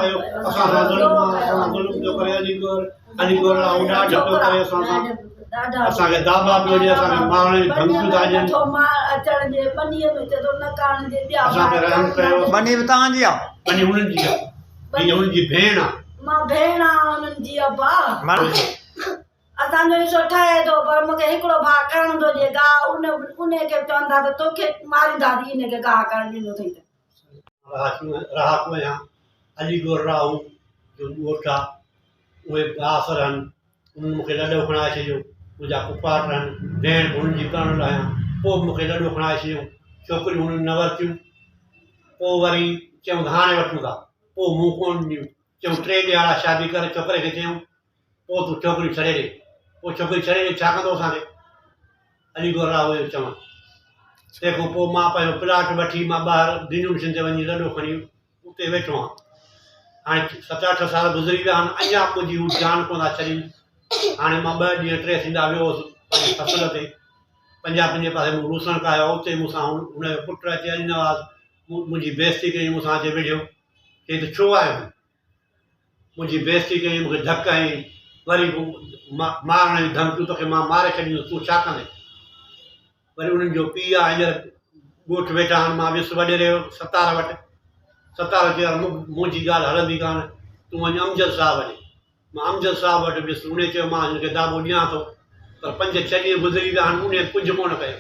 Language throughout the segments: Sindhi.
ڪيو اسان سان ظلم آ اسان سان ظلم پيو ڪري علي گوهر علي گوهر راهو ڏاڍ پيو ڪري اسان سان اسان کي داٻا پيو ڏي اسان کي مارڻ جون ڌمڪيون ٿا ڏين اسان تي رحم ڪيو. ٻني به توهان جي آ؟ ٻني هنن جي آ ٻني هنن جي ڀيڻ آ. مان ڀيڻ آ هنن جي ابا. اسان جو حصو ٺهي ٿو پر مون کي هڪڙو ڀاء ڪرڻ ٿو ڏئي گاهه ان انهي کي به چون ٿا ته توکي مارينداسين ان کي گاهه ڪرڻ ڏنو اٿئي ته. رهاڪو آهيان علي گور راهو جو ڳوٺ آ اهي بااثر آهن انهن مون کي لڏو کڻائي ڇڏيو منهنجا پڦاٽ آهن ڀيڻ به انهن جي پرڻيل آهيان پوء به مون کي لڏو کڻائي ڇڏيو ڇوڪريون انهن نه ورتيون پوء وري چيائون ته هاڻي وٺون ٿا پوء مون ڪونه ڏنيون چيائون ٽي ڏهاڙا شادي ڪر ڇوڪري کي چيائون پوء تون ڇوڪريون ڇڏي ڏي. پوء ڇوڪري ڇڏي ڏي ڇا ڪندو اسان کي؟ علي گوهر راهوء جو چوڻ. تنهن کان پوء مان پنهنجو پلاٽ وٺي مان ٻاهر ڊينومشن تي وڃي لڏو کڻي اتي ويٺو آهيان. هاڻي ست اٺ سال گذري ويا آهن اڃا به منهنجي هو جان ڪونه ٿا ڇڏين. هاڻي مان ٻه ڏينهن ٽي ٿيندا ويو هوس پنهنجي فصل تي. پنجابين جي پاسي مون روسڻ ڪاهيو آهي اتي مون سان هن جو پٽ اچي علي نواز منهنجي بيعزتي ڪيائين مون سان اچي وڙهيو. چيائين ته ڇو آيو آهين؟ منهنجي بيعزتي ڪيائين، مون کي ڌڪ هنيائين، وري مارڻ جون ڌمڪيون، توکي مان ماري ڇڏيندس، تون ڇا ڪندين؟ وري انهن جو پيء آ هينئر ڳوٺ ويٺا آهن، مان ويس وڏيري ستار وٽ، ستار چيو يار منهنجي ڳالهه هلندي ڪانه، تون وڃ امجد صاحب ڏي. مان امجد صاحب وٽ ويس، انهي چيو مان هن کي داٻو ڏيان ٿو، پر پنج ڇهه ڏينهن گذري ويا آهن، انهي ڪجهه ڪونه ڪيو.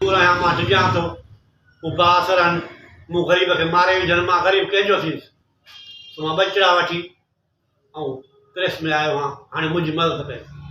دور آهيان، مان ڊڄان ٿو. هو بااثر آهن، مون غريب کي ماري وجهن، مان غريب ڪنهن جو ٿيندس؟ سو مان ٻچڙا وٺي ۽ پريس ۾ آيو آهيان، هاڻي منهنجي مدد ڪيو.